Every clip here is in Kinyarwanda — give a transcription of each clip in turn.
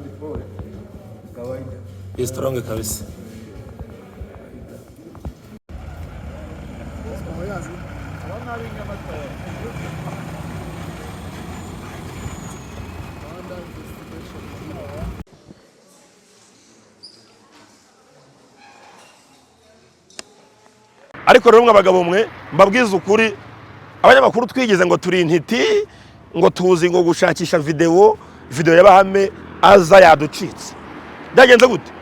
Kandi pole. Kawaida. Be strong kabisa. Ariko rero mwe abagabo mwe, mbabwiza ukuri, abanyamakuru twigeze ngo turi intiti, ngo tuzi ngo gushakisha videwo. Videwo y'Abahame aza yaducitse. Byagenze gute?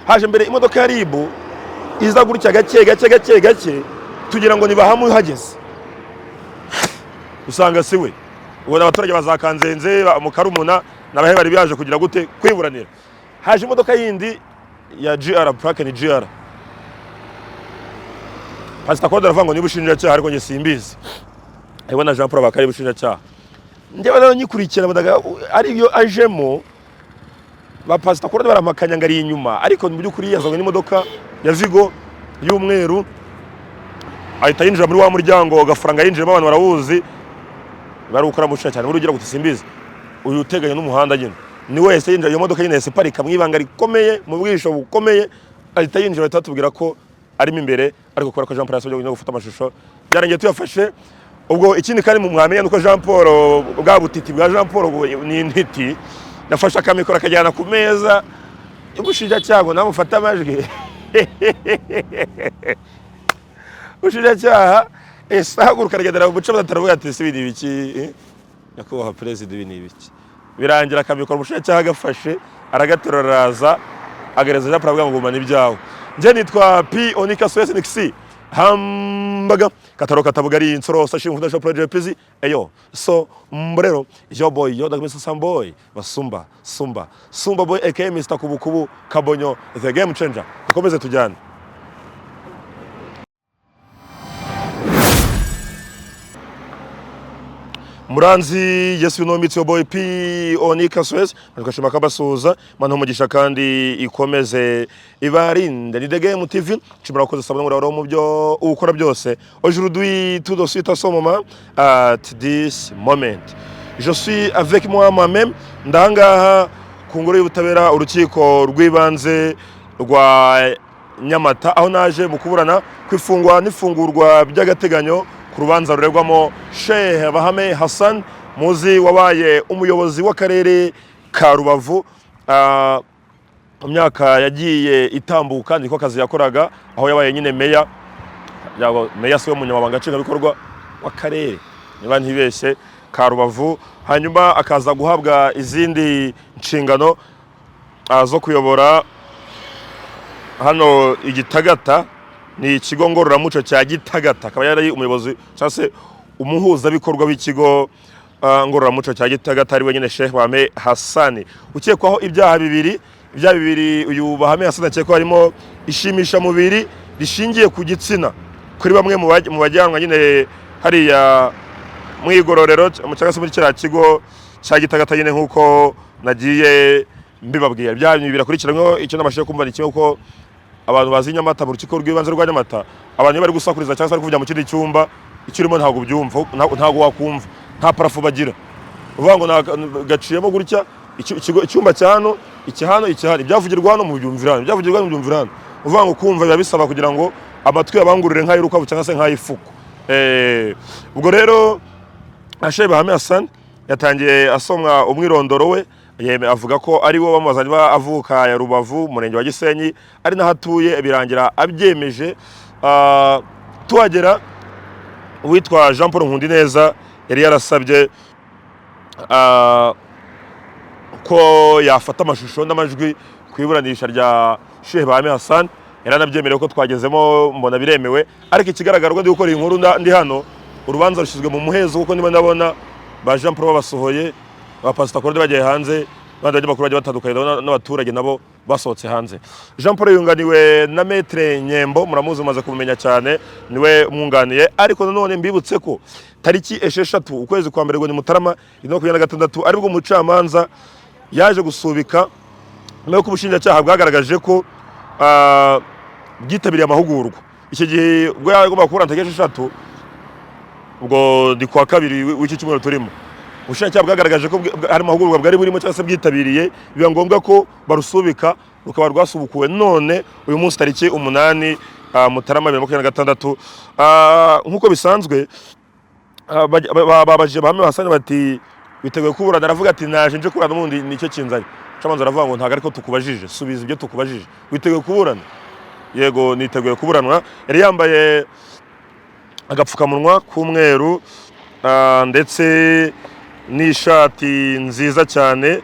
Haje mbere imodoka ya RIB iza gutya gake gake gake gake, tugira ngo ni Bahame uhageze, usanga si we. Ubona abaturage bazakanzenze mu Karumuna n'abahe bari baje kugira gute? Kwiburanira. Haje imodoka yindi ya GR, plaque ni GR. Pastor Claude aravuga ngo niba ushinjacyaha, ariko njye simbizi. Hariho na Jean Paul Bakari ubushinjacyaha. Njyewe rero nyikurikira mbonaga ariyo ajemo. Ba Pastor Claude barampakanya ngo ari inyuma, ariko mu by'ukuri yazanywe n'imodoka ya Vigo y'umweru, ahita yinjira muri wa muryango Gafaranga yinjiramo, abantu barawuzi, bari gukora mu cyane muri ugira ngo simbizi, uyu uteganye n'umuhanda nyine, ni wese yinjira. Iyo modoka nyine yahise iparika mu ibanga rikomeye, mu bwisho bukomeye, ahita yinjira, bahita batubwira ko arimo imbere. Ariko kubera ko Jean Paul yasabye no gufata amashusho, byarangiye tuyafashe. Ubwo ikindi kandi mu mwamenya nuko Jean Paul, bwa butiti bwa Jean Paul ni intiti, yafashe akamikoro akajyana ku meza y'ubushinjacyaha ngo namufate amajwi. Ubushinjacyaha ese ahaguruka aragendera mu bucamanza, aravuga ati: "Si ibi ni ibiki, eh? Nyakubahwa perezida, ibi ni ibiki?" Birangira akamikoro umushinjacyaha agafashe, aragaterura, araza agereza Jean Paul, aravuga ngo: "Gumana ibyawe." Njye nitwa P Onika Suez Nixi Hambaga Kataro Katabugari Insoro Sashi Mfundasho Project Pizi eyo so mbrero yo boy yo dagmesa samboy basumba sumba sumba boy aka Mr Kubukubu Kabonyo the game changer. Dukomeze tujyane. Muranzi, yes, you know me, it's your boy P Onika Suez. Tukashima kabasuhuza mana umugisha kandi ikomeze ibarinde. Ni The Game TV. Nshimira wakoze sabone muri mu byo ukora byose. Aujourd'hui, tout de suite, à ce moment, at this moment, je suis avec moi moi-même. Ndangaha ku ngoro y'ubutabera, urukiko rw'ibanze rwa Nyamata, aho naje mu kuburana kwifungwa n'ifungurwa by'agateganyo ku rubanza ruregwamo Sheikh Bahame Hassan, muzi wabaye umuyobozi w'akarere ka Rubavu mu myaka yagiye itambuka. Niko kazi yakoraga, aho yabaye nyine meya. Meya siwe munyamabanga nshingwabikorwa w'akarere, niba ntibeshye, ka Rubavu, hanyuma akaza guhabwa izindi nshingano zo kuyobora hano Igitagata, ni ikigo ngororamuco cya Gitagata, akaba yari umuyobozi cyangwa se umuhuzabikorwa w'ikigo ngororamuco cya Gitagata, ari we nyine Sheikh Bahame Hassan ukekwaho ibyaha bibiri. Ibyaha bibiri uyu Bahame Hassan akekwaho harimo ishimishamubiri rishingiye ku gitsina kuri bamwe mu bajyanwa nyine hariya mu igororero cyangwa se muri kiriya kigo cya Gitagata nyine, nk'uko nagiye mbibabwira. Ibyaha bibiri birakurikiranweho. Icyo nabashije kumva ni kimwe, kuko abantu bazi Nyamata, mu rukiko rw'ibanze rwa Nyamata, abantu iyo bari gusakuriza cyangwa se bari kuvugira mu kindi cyumba, icyo urimo ntabwo ubyumva, ntabwo wakumva. Nta plafond bagira, uvuga ngo gaciyemo gutya icyumba cya hano, iki hano, iki hano, ibyavugirwa hano mubyumvira hano, ibyavugirwa hano mubyumvira hano. Uvuga ngo kumva biba bisaba kugira ngo amatwi abangurire nk'ay'urukwavu cyangwa se nk'ay'ifuku. Ubwo rero Sheikh Bahame Hassan yatangiye asomwa umwirondoro we, yeme avuga ko ari we bamubaza niba avuka ya Rubavu, umurenge wa Gisenyi, ari naho atuye, birangira abyemeje. Tuhagera uwitwa Jean Paul Nkundineza yari yarasabye ko yafata amashusho n'amajwi ku iburanisha rya Sheikh Bahame Hassan, yaranabyemerewe ko twagezemo mbona biremewe. Ariko ikigaragara, ubwo ndi gukora iyi nkuru ndi hano, urubanza rushyizwe mu muhezo, kuko niba ndabona ba Jean Paul babasohoye, ba Pastor Claude bagiye hanze, abandi banyamakuru bagiye batandukanye, ndabona n'abaturage nabo basohotse hanze. Jean Paul yunganiwe na Maître Nyembo, muramuzi, mumaze kumumenya cyane, niwe umwunganiye. Ariko nanone mbibutse ko tariki 6 ukwezi kwa mbere, ngo ni Mutarama 2026, aribwo umucamanza yaje gusubika nyuma y'uko ubushinjacyaha bwagaragaje ko bwitabiriye amahugurwa. Icyo gihe ubwo yagombaga kuburana tariki 6, ubwo ni kuwa kabiri w'iki cyumweru turimo. Ubushinjacyaha bwagaragaje ko hari amahugurwa bwari burimo cyangwa se bwitabiriye, biba ngombwa ko barusubika, rukaba rwasubukuwe none uyu munsi tariki 8 Mutarama 2026. Nk'uko bisanzwe, babajije Bahame Hassan bati: "Witeguye kuburana?" Aravuga ati: "Naje nje kuburana, ubundi nicyo kinzanye." Umucamanza aravuga ngo: "Ntabwo ariko tukubajije, subiza ibyo tukubajije. Witeguye kuburana?" "Yego, niteguye kuburanwa." Yari yambaye agapfukamunwa k'umweru, ndetse n'ishati nziza cyane.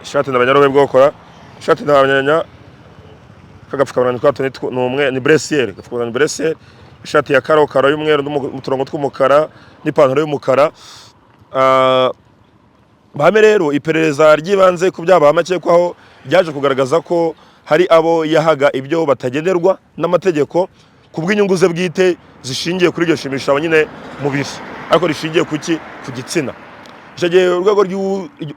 Ishati ndabanya bwokora ishati ndabanya kagapfukamunwa ni umwe, ni bleu ciel, agapfukamunwa ni bleu ciel, ishati ya karokaro y'umweru n'uturongo tw'umukara n'ipantaro y'umukara. Bahame rero, iperereza ry'ibanze ku byaha Bahame akekwaho ryaje kugaragaza ko hari abo yahaga ibyo batagenerwa n'amategeko ku bw'inyungu ze bwite zishingiye kuri iryo shimisha nyine mubiri, ariko rishingiye ku ki? Ku gitsina. Icyo gihe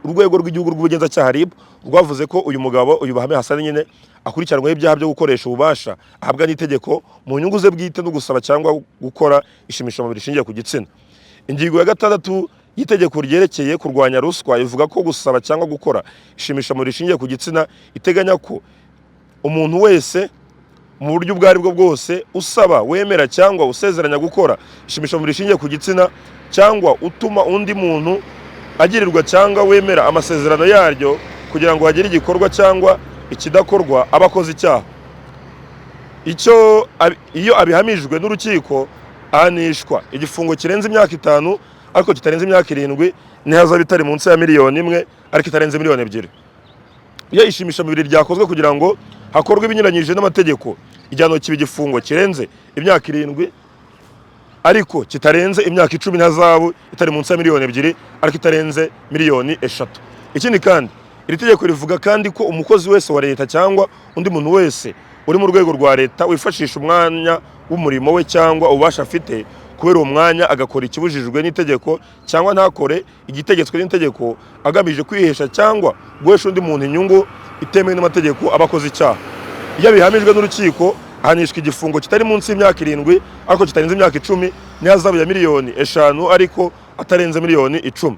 urwego rw'igihugu rw'ubugenzacyaha, RIB, rwavuze ko uyu mugabo, uyu Bahame Hassan nyine, akurikiranweho ibyaha byo gukoresha ububasha ahabwa n'itegeko mu nyungu ze bwite no gusaba cyangwa gukora ishimishamubiri rishingiye ku gitsina. Ingingo ya 6 y'itegeko ryerekeye kurwanya ruswa ivuga ko gusaba cyangwa gukora ishimishamubiri rishingiye ku gitsina, iteganya ko umuntu wese mu buryo ubwo ari bwo bwose usaba, wemera cyangwa usezeranya gukora ishimishamubiri rishingiye ku gitsina, cyangwa utuma undi muntu agirirwa cyangwa wemera amasezerano yaryo kugira ngo hagire igikorwa cyangwa ikidakorwa, aba akoze icyaha. Iyo abihamijwe n'urukiko ahanishwa igifungo kirenze imyaka 5 ariko kitarenze imyaka 7, n'ihazabu itari munsi ya miliyoni 1 ariko itarenze miliyoni 2. Iyo ishimishamubiri ryakozwe kugira ngo hakorwe ibinyuranyije n'amategeko, igihano kiba igifungo kirenze imyaka 7 ariko kitarenze imyaka 10, n'ihazabu itari munsi ya miliyoni 2 ariko itarenze miliyoni 3. Ikindi kandi, iri tegeko rivuga kandi ko umukozi wese wa leta cyangwa undi muntu wese uri mu rwego rwa leta wifashisha umwanya w'umurimo we cyangwa ububasha afite kubera uwo mwanya, agakora ikibujijwe n'itegeko cyangwa ntakore igitegetswe n'itegeko, agamije kwihesha cyangwa guhesha undi muntu inyungu itemewe n'amategeko, aba akoze icyaha. Iyo abihamijwe n'urukiko ahanishwa igifungo kitari munsi y'imyaka 7 ariko kitarenze imyaka 10, n'ihazabu ya miliyoni 5 ariko atarenze miliyoni 10.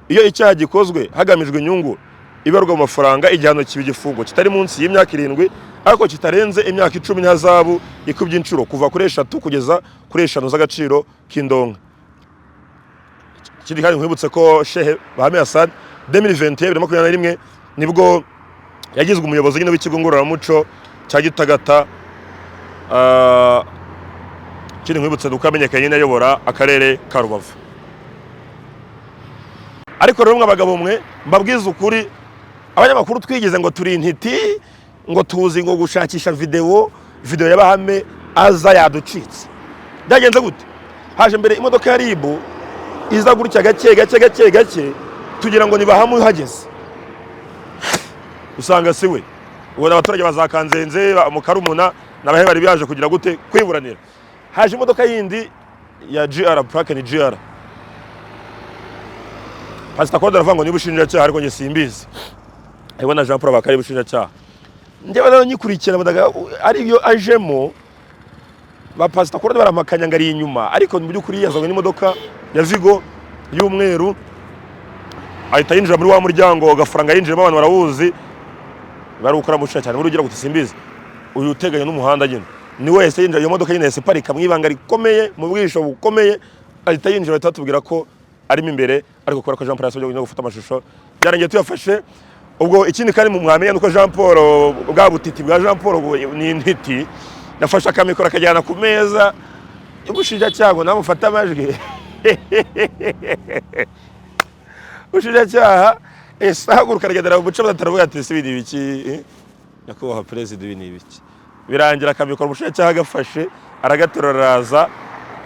Iyo icyaha gikozwe hagamijwe inyungu ibarwa mu mafaranga, igihano kiba igifungo kitari munsi y'imyaka 7 ariko kitarenze imyaka 10, n'ihazabu ikubye inshuro kuva kuri 3 kugeza kuri 5 z'agaciro k'indonke. Ikindi kandi, nkwibutse ko Shehe Bahame Hassan, 2021, 2021, nibwo yagizwe umuyobozi nyine w'ikigo ngororamuco cya Gitagata. Ikindi nkwibutse ni uko yamenyekanye nyine ayobora akarere ka Rubavu. Ariko rero mwe abagabo mwe, mbabwize ukuri, abanyamakuru twigeze ngo turi intiti, ngo tuzi ngo gushakisha videwo. Videwo ya Bahame aza yaducitse. Byagenze gute? Haje mbere imodoka ya RIB iza gutya gake gake gake gake, tugira ngo ni Bahame uhageze, usanga si we. Ubona abaturage bazakanzenze mu Karumuna n'abahe bari baje kugira gute? Kwiburanira. Haje imodoka yindi ya GR, plaque ni GR. Pastor Claude aravuga ngo niba ubushinjacyaha, ariko njye simbizi. Hariho na Jean Paul Bakari, ubushinjacyaha. Njyewe rero nyikurikira mbonaga ariyo ajemo. Ba Pastor Claude barampakanya ngo ari inyuma, ariko mu by'ukuri yazanywe n'imodoka ya Vigo y'umweru, ahita yinjira muri wa muryango Gafaranga yinjiramo, abantu barawuzi, bari gukora muca cyane muri ugira guti simbizi, uyu uteganye n'umuhanda nyine, ni wese yinjira. Iyo modoka nyine yahise iparika mu ibanga rikomeye, mu bwisho bukomeye, ahita yinjira, bahita batubwira ko arimo imbere. Ariko kubera ko Jean Paul yasabye no gufata amashusho, byarangiye tuyafashe. Ubwo ikindi kandi mu mwamenya nuko Jean Paul, bwa butiti bwa Jean Paul ni intiti, yafashe akamikoro akajyana ku meza y'ubushinjacyaha ngo namufate amajwi. Ubushinjacyaha ese ahaguruka aragendera mu muco, aravuga ati: "Si ibi ni ibiki, eh? Nyakubahwa perezida, ibi ni ibiki?" Birangira akamikoro umushinjacyaha agafashe, aragaterura, araza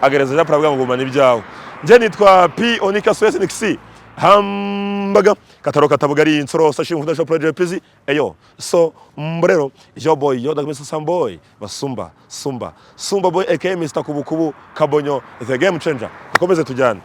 agereza Jean Paul, avuga ngo: "Gumana ibyawe." Njye nitwa P Onika Suwesi Nixi Hambaga Kataro Katabugari Insoro Sashi Mfundasho Project Pizi eyo so mbrero yo boy yo dagmesa samboy basumba sumba sumba boy aka Mr Kubukubu Kabonyo, the game changer. Dukomeze tujyane.